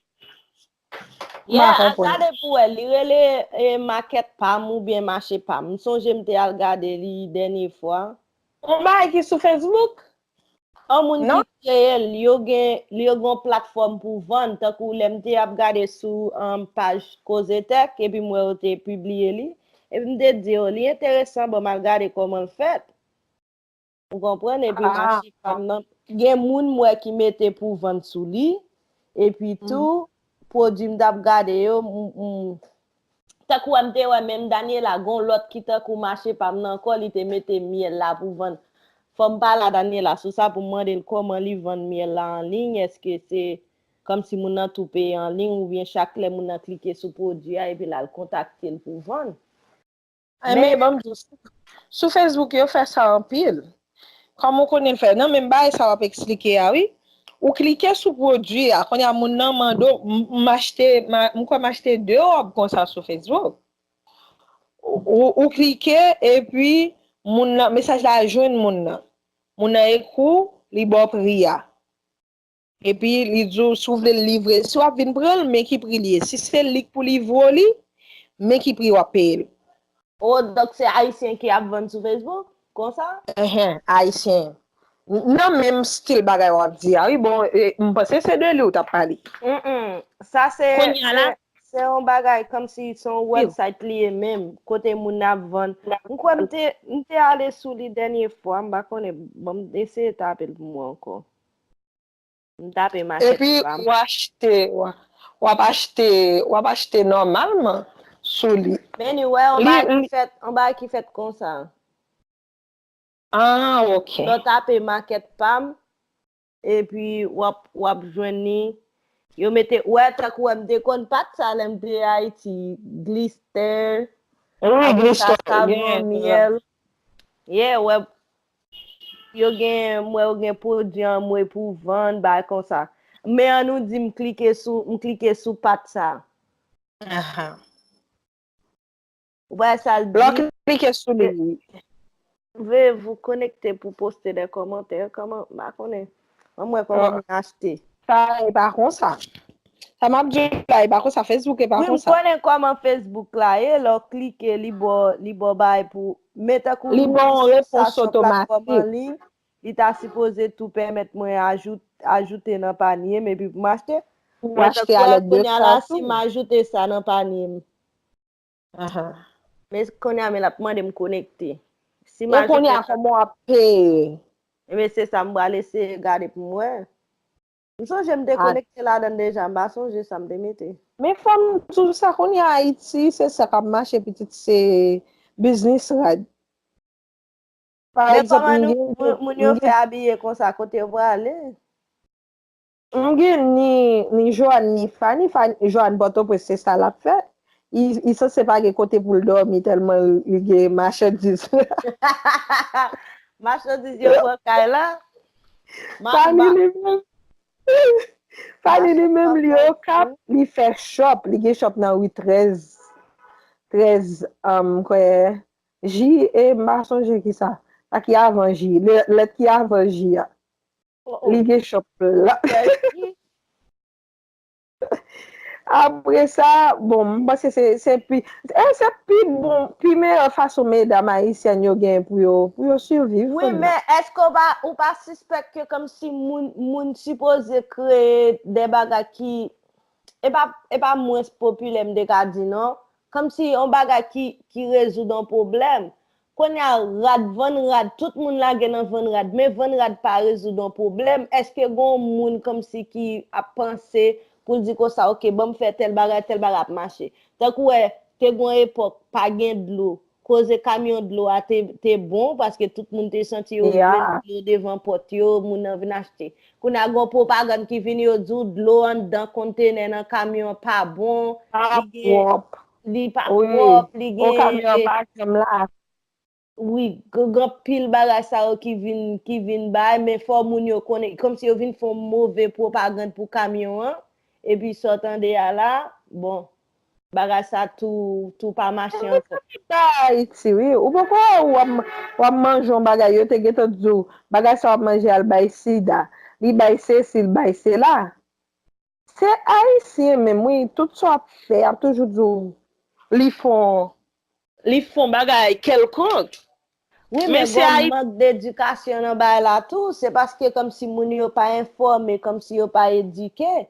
Yeah, al gade pou wè. Li rele e, makèt pa m oubyen mache pa m. M sonje m te al gade li dènye fwa. Yon bagay ki sou Facebook? Yon moun ki kreye l, yo gen, yo gen yon platfòm pou vann, tankou lè m te ap gade sou um, paj Koze Tech, epi m wè yo te pibliye li. Epi m te di, oh, li enteresan, bon, m al gade kòman l fèt. Ou konprann? Epi mache pa m nan, gen moun m wè ki mete pou vann sou li. Epi tou, pwodui m t ap gade yo, m, m, tankou wè m te wè menm Daniela, gen yon lòt ki tankou mache pa m nan ankò, li te mete myèl la pou vann. Fò m pale a Daniela sou sa pou m mande l kòman li vann myèl la an liy, èske se kòmsi moun nan tou peye an liy oubyen chak lè moun nan klike sou pwodui a epi l al kontakte l pou vann? Men ban m di w, sou Facebook yo fè sa anpil. Kòm ou konnen l fè nan menm bagay sa w ap eksplike a wi. Ou klike sou pwodui a, kounye a moun nan mande w, m achte, m kwè m achte de wòb konsa sou Facebook. Ou, ou klike epi moun nan, mesaj la jwenn moun nan. Moun nan ekri w, li ba w pri a. Epi li di w si w vle l livre, si w ap vin pran l, men ki pri l ye. Si se li k pou livre w li, men ki pri w ap peye l. Oh, donk se ayisyen ki ap vann sou Facebook, konsa? Enhen, ayisyen. Nan menm stil bagay w ap di a, wi, bon, m panse se de li w t ap pale. Mm, sa se, se yon bagay kòmsi se yon website li ye menm, kote moun ap vann. M kwè m te, m te ale sou li dènye fwa, m pa konnen, bon, m eseye tape l pou mwen ankò. M tape makèt pa m. Epi w achte, w ap achte, w ap achte nòmalman sou li. Men anyway, yon bagay ki fèt, yon bagay ki fèt konsa. Ah, ok. Lè w tape makèt pa m, epi w ap, w ap jwenn li. Yo mete, w wè, tankou wè m te konn pat sa lè m te Ayiti, glister, apre sa savon, myèl. Yeah, wè, yo gen, m wè yo gen pwodui anmwe pou vann, bagay konsa. Men an nou di m klike sou, m klike sou pat sa. Ou wè sa l di? Lè w klike sou li. Veuillez vous connecter pour poster des commentaires. Kòman, m pa konnen. Ban m wè kòman moun achte. Sa e pa konsa. Sa m ap di w la e pa konsa, Facebook e pa konsa. Wi, m konnen kòman Facebook la ye, lè w klike, li ba w, li ba w bagay pou, men tankou li ba w yon repons otomatik. Li ta sipoze tou pèmèt mwen ajoute nan panye m epi pou m achte. Pou achte a lèt de kart. Kounye a la, si m ajoute sa nan panye m. Men kounye a, men l ap mande m konekte. Si m ajoute sa. E kounye a, kòman w ap peye? Ebyen, se sa m pral eseye gade pou m wè. M sonje m te konekte ladan l deja, m pa sonje sa m te mete. Men fò m di w sa, kounye a Ayiti, se sa k ap mache, pitit, se biznis rad. Pa egzanp, m gen. Men kòman moun yo fè abiye konsa, kote yo prale? M gen ni, ni Joanne, ni Fanny. Fanny, Joanne Pòtoprens, se sa l ap fè. Li, li sanse pa gen kote pou l dòmi tèlman li gen machandiz. Machandiz yo pran kay la. Fanny li menm. Fanny li menm, li Okap, li fè shop. Li gen shop nan ri trèz, trèz, um, kwè, J, e m pa sonje ki sa. Sa ki avan J, lèt ki avan J a. Li gen shop la. Apre sa, bon, m panse se, se pi, e se pi bon, pi meyè fason medam ayisyèn yo gen pou yo, pou yo siviv. Wi, men èske w pa, ou pa sispèk ke kòmsi moun, moun sipoze kreye de bagay ki, e pa, e pa mwens popilè m te ka di non, kòmsi yon bagay ki, ki rezoud yon pwoblèm. Kounye a, rad, vann rad, tout moun lage nan vann rad, men vann rad pa rezoud yon pwoblèm. Èske gen yon moun kòmsi ki ap panse pou l di konsa, oke, ban m fè tèl bagay, tèl bagay ap mache? Tankou wè, te gen yon epòk, pa gen dlo. Koze kamyon dlo a te, te bon, paske tout moun te santi yo jwenn dlo devan pòt yo, moun nan vin achte. Kounye a, gen yon pwopagann ki vini, yo di w dlo anndan kontenè nan kamyon an pa bon, li gen, li pa pwòp, li gen. Wi, gen anpil bagay sa yo ki vin, ki vin bay, men fò moun yo konnen, kòmsi yo vin fè yon move pwopagann pou kamyon an, epi sa w tande a la, bon, bagay sa tou, tou pa mache ankò. Ayiti, wi. Ou poko wè w ap, w ap manje yon bagay, yo te gentan di w, bagay sa w ap manje a, l bay sida, li bay sesi, l bay sela. Se Ayisyen menm, wi, tout sa w ap fè, y ap toujou di w, li fè yon, li fè yon bagay kèlkonk. Wi, men gen yon mank dedikasyon nan bagay la tou. Se paske kòmsi moun yo pa enfòme, kòmsi yo pa edike.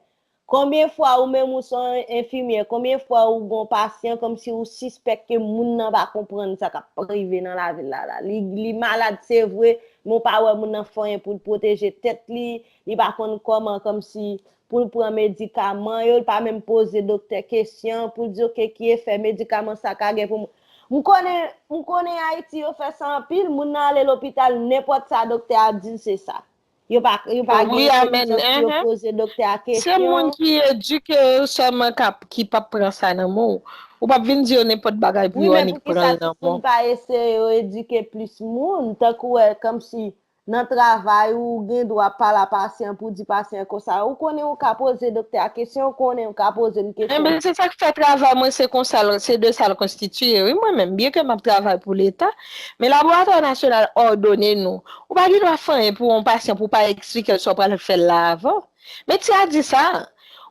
Konbyen fwa ou menm ou se yon enfimyè, konbyen fwa ou gen yon pasyan kòmsi ou sispèk ke moun nan pa konprann sa k ap rive nan lavi l la la. Li, li malad, se vre, men ou pa wè moun nan fè anyen pou l pwoteje tèt li, li pa konn kòman kòmsi pou l pran medikaman yo, li pa menm poze doktè kesyon pou l di, oke, ki efè medikaman sa ka gen pou mwen? M konnen, m konnen Ayiti yo fè sa anpil, moun nan ale lopital, nenpòt sa doktè a di l se sa. Yo pa, yo pa gen entelijans pou yo poze doktè a kesyon. Se moun ki edike yo sèlman k ap, ki p ap pran sa nan men w. Ou p ap vin di yo nenpòt bagay pou yo annik pran l nan men w. Wi, men poukisa tout moun pa eseye yo edike plis moun? Tankou wè, kòmsi nan travay ou, ou gen dwa pale a pasyan pou di pasyan konsa. Ou konnen ou ka poze doktè a kesyon, ou konnen ou ka poze m kesyon. Enben, se sa k fè travay mwen se konsa, se de sa l konstitiye, wi, mwen menm. Byenke m ap travay pou Leta, men Laboratwa Nasyonal òdone nou. Ou pa gen dwa fè anyen pou yon pasyan pou w pa eksplike l sa w pral fè l la avan. Men ti a di sa,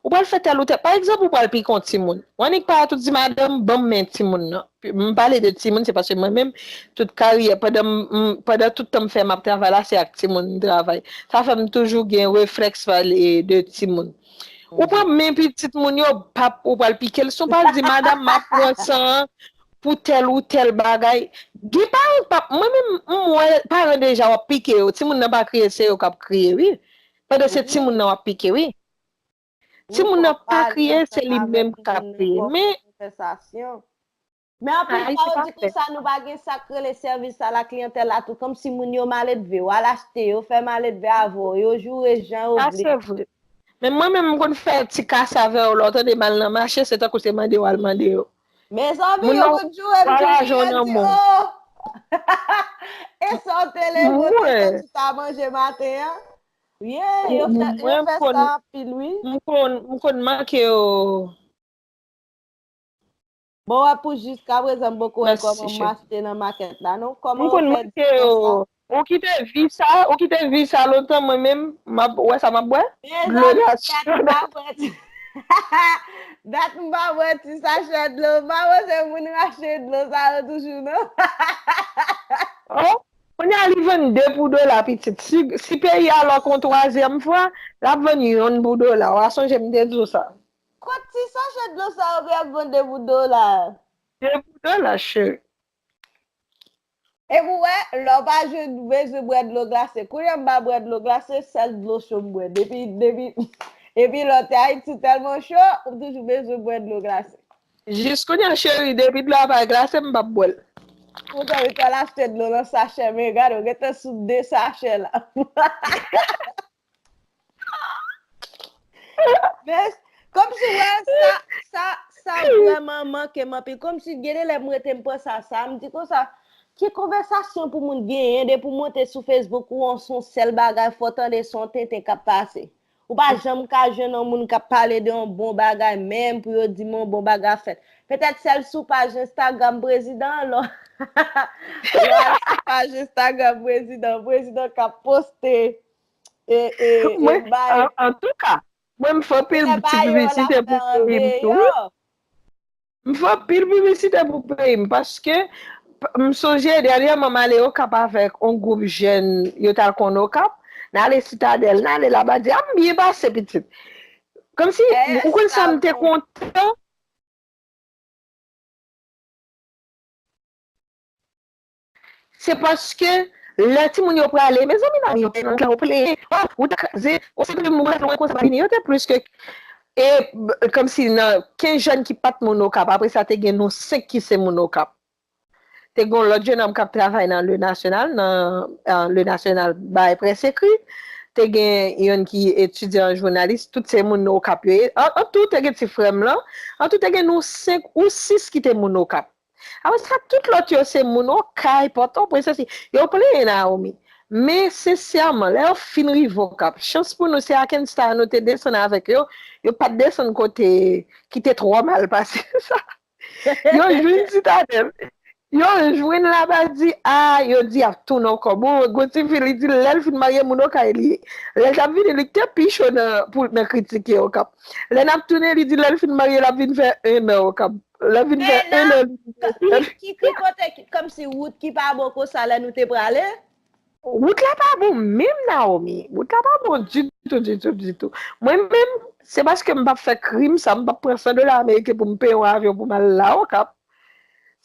ou pral fè tèl ou tèl. Pa egzanp, ou pral pike yon timoun. Ou annik parèt ou di, madanm, ban m men timoun nan. M pale de timoun, se paske mwen menm, tout karyè, pandan m, m, pandan tout tan m fè m ap travay la, se ak timoun m travay. Sa fè m toujou gen reflèks pale de timoun. Ou pran men pitit moun yo, pap, ou pral pike l. Si w pral di, madanm, m ap pran san an pou tèl ou tèl bagay. Gen paran k pap, mwen menm, m wè paran deja w ap pike yo. Timoun nan pa kriye, se yo k ap kriye, wi. Pandan se timoun nan w ap pike, wi. Timoun nan pa kriye, se li menm k ap kriye. Men, Men anpil fwa yo di konsa nou pa gen sa k rele sèvis a la kliyantèl la tou, kòmsi moun yo maledve, yo al achte, yo fè maledve avè w, yo joure jan yo vle. Sa se vre. Men mwen menm, m konn fè ti kase avè yo, lè w tande m al nan mache, se tankou se mande w al mande yo. Mezanmi, yo konn joure m tou, yo di, o! E sa w te leve w te santi ta manje maten an? Ye, yo fè, yo fè sa anpil, wi. M konn, m konn manke yo. Bon, wè pou jiskaprezan m poko wè kòman m achte nan makèt la non. Kòman yo fè di konsa? Ou kite vi sa, ou kite vi sa lontan, mwen menm, m ap wè sa m ap bwè. Dlo natirèl. Dat m pa bwè ti sachè dlo, m pa panse moun rache dlo sa yo toujou non. Oh, kounye a li vann de pou dola pitit. Si, si peyi a lòk yon twazyèm fwa, l ap vann yonn pou dola. W a sonje m te di w sa. Kot ti sachè dlo sa yo pral vann de pou dola? De pou dola, cheri. Epi w wè, lè w pa jwenn bezwen bwè dlo glase. Kounye a m pa bwè dlo glase, sèl dlo cho m bwè. Depi, depi, epi lè w te Ayiti tèlman cho, ou toujou bezwen bwè dlo glase. Jis kounye a, cheri, depi dlo a pa glase, m p ap bwè l. Poutan, ou t al achte dlo nan sachè, men gade, ou gentan sou de sachè la. Men, kòmsi, wè, sa, sa, sa vrèman manke m anpil. Kòmsi, gen de lè m rete, m panse a sa, m di konsa, ki konvèsasyon pou moun genyen, depi w monte sou Facebook, ou wè se yon sèl bagay, fò w tande se yon tenten k ap pase. Ou pa janm ka jwenn yon moun k ap pale de yon bon bagay, menm pou yo di men yon bon bagay fèt. Petèt sèl sou paj Instagram prezidan an, lò. Lò al sou paj Instagram prezidan, prezidan k ap poste e, e, e Mwen, bay. an, antouka, mwen m fè anpil Lè ti bay yo l ap piblisite fè pou an peyi m tou, wi. deyò. M fè anpil piblisite pou peyi m, paske p- m sonje dènyèman m ale Okap avèk yon gwoup jèn, yo t al konn Okap, n ale Sitadèl, n ale Labadi, a m byen pase, pitit. Kòmsi, ou konn sa m te kontan, se paske lè timoun yo prale, mezanmi, nan yo te nan yo plenyen, oh, ou te kraze, ou se moun mwen konsa pa vini, yo te plis ke, e, kòmsi nan kenz jèn ki pa t moun Okap, apre sa te gen nou senk ki se moun Okap. Te gen yon lòt jenòm k ap travay nan Le National, nan, euh, Le National bay près écrit. Te gen youn ki etidyan an jounalis, tout se moun Okap yo ye. An, an tou, te gen ti frè m lan. An tou, te gen nou senk ou sis ki te moun Okap. Apre sa, tout lòt yo se moun Okay, Pòtoprens, sesi. Yo plenyen Naomi. Men, sensèman, lè yo fin rive Okap, chans pou nou, se Arkansas nou te desann avèk yo. Yo pa t desann kote ki te twò mal pase sa. Yo jwenn Sitadèl. Yo jwenn Labadi, a, yo di ap tounen Okap. Bon, gon ti fi, li di lè l fin marye, moun Okay li ye. Lè l t ap vini, li te pi cho nan, pou, nan kritike Okap. Lè n ap tounen, li di lè l fin marye, l ap vin fè en an Okap. Lè l vin fè en an, li vin fè Ki, ki, ki kote, ki, kòmsi wout ki pa bon konsa lè nou te prale? Wout la pa bon menm, Naomi. Wout la pa bon ditou, ditou, ditou. Mwen menm, se paske m p ap fè krim sa, m p ap pran san dola ameriken pou m peye yon avyon pou m al la Okap.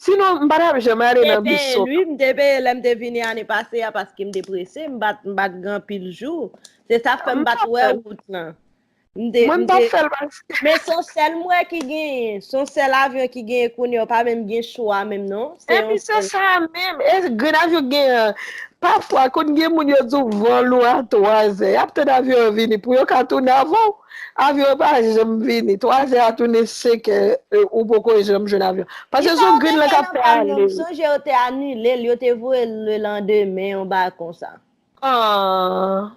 Sinon, m pa t ap janm ale nan bis Okap. Wi, m te peye lè m te vini ane pase a paske m te prese, m pa t, m pa t gen anpil jou. Se sa k fè m pa t wè wout lan. M te, Mwen m m t ap te, fè l paske men se yon sèl m wè ki genyen, se yon sèl avyon ki genyen kounye a, ou pa menm gen chwa menm non. Se yon Epi se sèl. Sa menm, e grenn avyon gen an, pafwa konn gen moun yo di w vòl ou a twazè, y ap tann avyon an vini pou yo ka tounen avè w. Avyon an pa janm vini, twazè a tounen senkè, e, ou poko janm jwenn avyon. Paske se yon grenn lan k ap fè ale. M sonje yo te anile l, yo te voye l le landemen, yon bagay konsa. Ah.